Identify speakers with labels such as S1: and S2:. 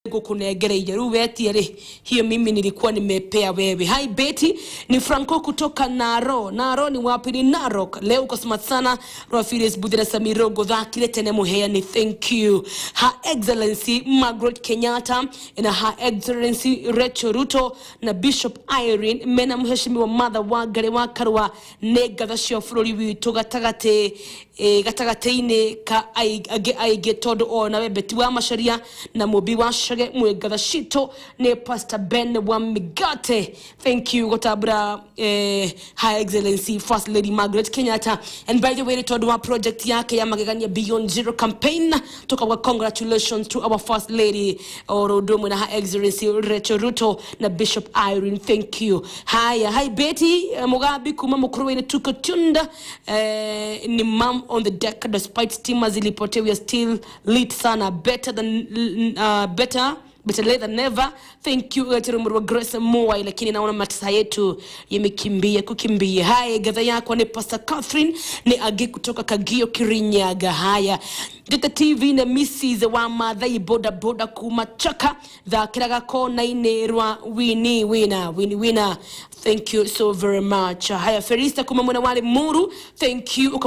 S1: Ngukunengereire riu wetie ri, hiyo mimi nilikuwa nimepea wewe. Hi Betty, ni Franco kutoka Naro. Naro ni wapi? Ni Narok. Leo uko smart sana. Rafiris Budira Samirogo thakire tene muheani, thank you. Her Excellency Margaret Kenyatta na Her Excellency Rachel Ruto na Bishop Irene mena mheshimiwa Martha Wangari wa Karua nĩ ngatho cia bũrũri witũ gatagatĩ gatagatĩ-inĩ ka angĩ aingĩ tondũ ona Betty wa Macharia na Mũmbi wa Chege mwĩ ngatho citũ. Nĩ Pastor Ben wa Migate, thank you gũtambũra Her Excellency First Lady Margaret Kenyatta. And by the way, nĩ tondũ wa project yake ya magegania Beyond Zero campaign, tukauga congratulations to our First Lady oro ũndũ ũmwe na Her Excellency Rachel Ruto na Bishop Irene, thank you. Haya, hi Betty, Mugabi kuma Mukurweini, tuko tunda ni mom on the deck. Despite stima zilipotea, we are still lit sana. Better than better better late than never, thank you. Gatirumurwa Grace Moai, lakini naona matisa yetu yamekimbia kukimbia. Haya, gadha yako ni Pastor Catherine ni agi kutoka Kagio, Kirinyaga. Haya, Njata TV na Mrs wa Mathai boda boda kuma Chaka, thakiraga kona-inĩ rwa wini wina wini wina, thank you so very much. Haya, Ferista kuma mwena wa Limuru, thank you.